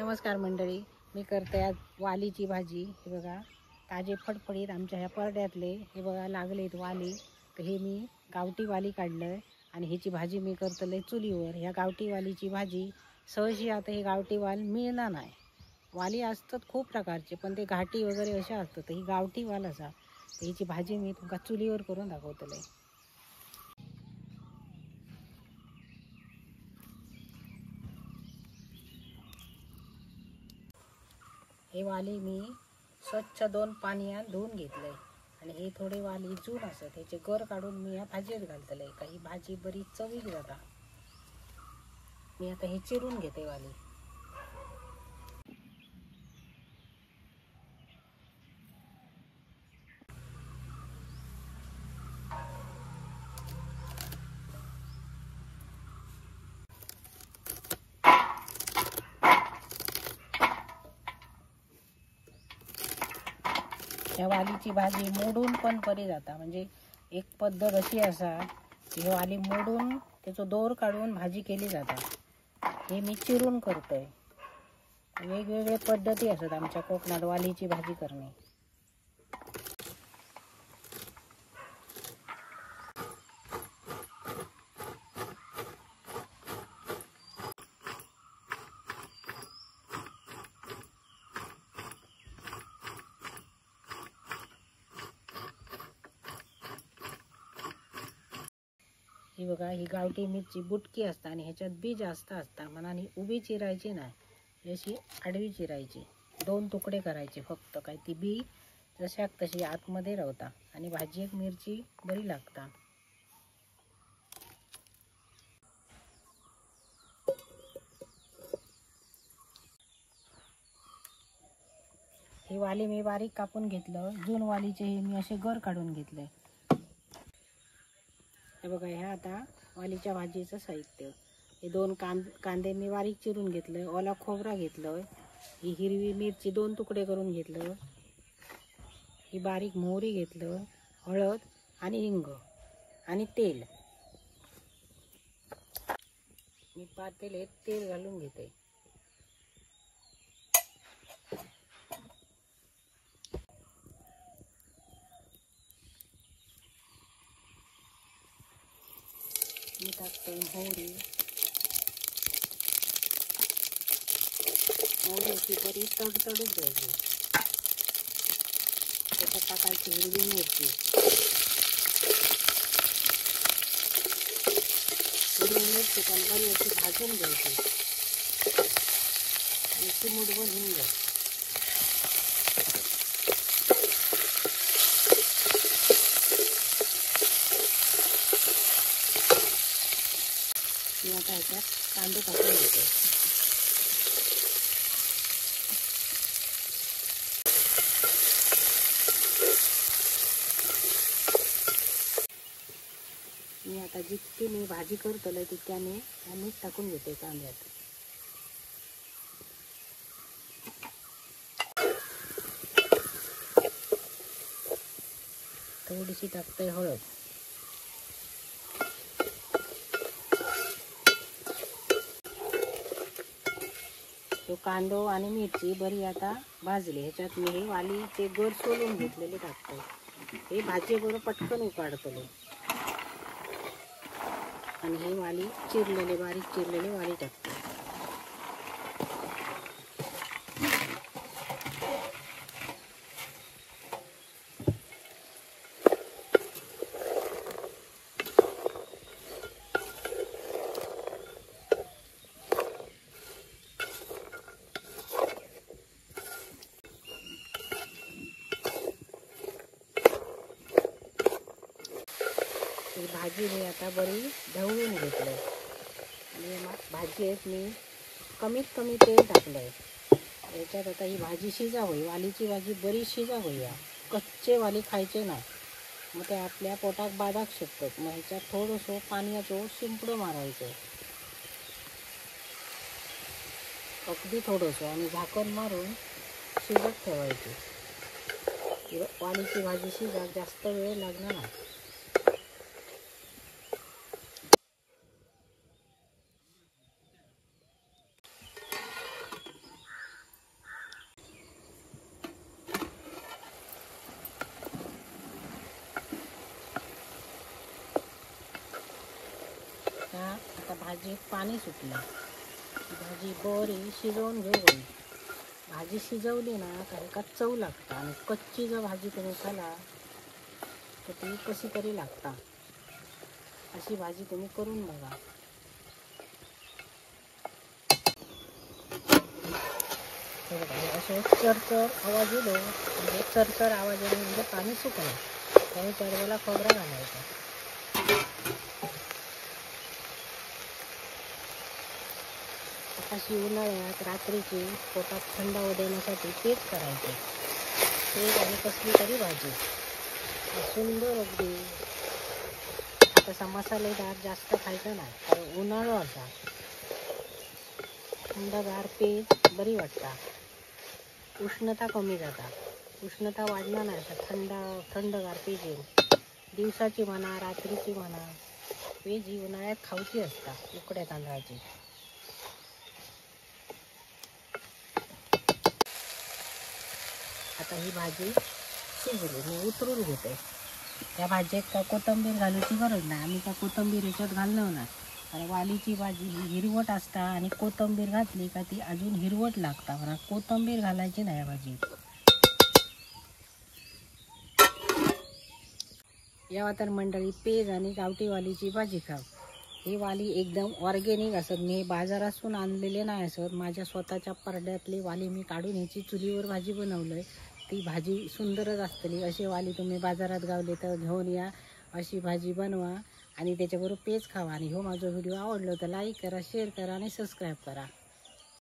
नमस्कार मंडळी, मी करते आज वालीची भाजी। हे बघा ताजे फडफडीत आमच्या ह्या परड्यातले हे बघा लागलेत वाली। तर हे मी गावठी वाली काढलंय आणि ह्याची भाजी मी करतले चुलीवर। ह्या गावठी वालीची भाजी सहजी आता हे गावठी वाल मिळणार नाही। वाली असतात खूप प्रकारचे पण ते घाटी वगैरे असे असतात, ही गावठी वाल असा। तर ह्याची भाजी मी तुमका चुलीवर करून दाखवतले। हे वाली मी स्वच्छ दोन पाण्यात धुवून घेतले आणि हे थोडे वाली जून असत त्याचे गर काढून मी या भाजीत घालतले, काही भाजी बरी चवीक जाता। मी आता हे चिरून घेते वाली। या वालीची भाजी मोडून पण बरी जाता, म्हणजे एक पद्धत अशी असा की वाली मोडून त्याचो दोर काढून भाजी केली जाता। हे मी चिरून करतोय। वेगवेगळे पद्धती असतात आमच्या कोकणात वालीची भाजी करणे। ही बघा ही गावठी मिरची बुटकी असता आणि ह्याच्यात बी जास्त असता म्हणून ही उभी चिरायची नाही, अशी आडवी चिरायची, दोन तुकडे करायचे फक्त, काय ती बी जशाक तशी आतमध्ये राहता आणि भाजी एक मिरची बरी लागता। ही वाली मी बारीक कापून घेतलं, जून वालीचे हे मी असे गर काढून घेतले। हे बघा ह्या आता वालीच्या भाजीचं साहित्य। हे दोन कांदे मी बारीक चिरून घेतले, ओला खोबरा घेतलं, ही हिरवी मिरची दोन तुकडे करून घेतलं, ही बारीक मोहरी घेतलं, हळद आणि हिंग आणि तेल। मी पातेले तेल घालून घेते। मी टाकते मोहरी, मोहरी अशी बरी तडतडून द्यायची। त्याच्यात टाकायची हिरवी मिरची, हिरवी मिरची पण बरी अशी भाजून घ्यायची आणि चिमूटभर हिंग। मी आता ह्याच्यात कांदे टाकून घेते। मी आता जितकी मी भाजी करतले तितक्या मी मीठ टाकून घेते कांद्यात। थोडीशी टाकते हळद। तो कांदो आणि मिरची बरी आता भाजली, ह्याच्यात मी हे वालीचे गर सोलून घेतलेले टाकतो। हे भाजी बरोबर पटकन उकाडतले आणि हे वाली चिरलेले बारीक चिरलेले वाली टाकतो। भाजी मी आता बरी ढवळून घेतली आणि भाजीत मी कमीत कमी तेल टाकलं आहे। याच्यात आता ही भाजी शिजावी, वालीची भाजी बरी शिजावी, कच्चे वाली खायचे नाही, मग ते आपल्या पोटाक बाधाक शकतात। मग ह्याच्यात थोडंसं पाण्याचो शिंपडं मारायचं, अगदी थोडंसं, आणि झाकण मारून शिजत ठेवायची। वालीची भाजी शिजाक जास्त वेळ लागणार नाही। ह्या आता भाजीत पाणी सुटलं. भाजी बरी शिजवून घेऊ. भाजी शिजवली ना तर एका चव लागता आणि कच्ची जर भाजी तुम्ही खाला तर ती कशी तरी लागता. अशी भाजी तुम्ही करून बघा. हे बघा, असं चरचर आवाज येलो, म्हणजे चरचर आवाज येलो म्हणजे पाणी सुकलं. त्यामुळे चरवाला खोबरा घालायचा. अशी उन्हाळ्यात रात्रीची पोटात थंडावा देण्यासाठी पेज करायचे. पेज आणि कसली तरी भाजी सुंदर अगदी. तसा मसालेदार जास्त खायचा नाही कारण उन्हाळा असा. थंडगार पेज बरी वाटता. उष्णता कमी जाता, उष्णता वाढणार नाही. अशा थंडगार पेज येईल. दिवसाची म्हणा रात्रीची म्हणा पेज ही उन्हाळ्यात खाऊची असता उकड्या तांदळाची. आता ही भाजी शिजली, मी उतरून घेते. त्या भाजयेत का कोथिंबीर घालूची गरज नाही, आम्ही का कोथिंबीर ह्याच्यात घालणार नाही. कारण वालीची भाजी ही हिरवट असता आणि कोथिंबीर घातली का ती अजून हिरवट लागता, म्हणून कोथिंबीर घालायची नाही या भाजीत. यावा तर मंडळी पेज आणि गावठी वालीची भाजी खाव. ही वाली एकदम ऑर्गेनिक असत, मी बाजारातून आणलेले नाही असत. माझ्या स्वतःच्या परड्यातली वाली मी काढून ह्याची चुलीवर भाजी बनवली, ती भाजी सुंदरच असतली. अशी वाली तुम्ही बाजारात गावले तर घेऊन या, अशी भाजी बनवा आणि त्याच्याबरोबर पेज खावा. आणि हो माझा व्हिडिओ आवडलो तर लाईक करा, शेअर करा आणि सबस्क्राईब करा.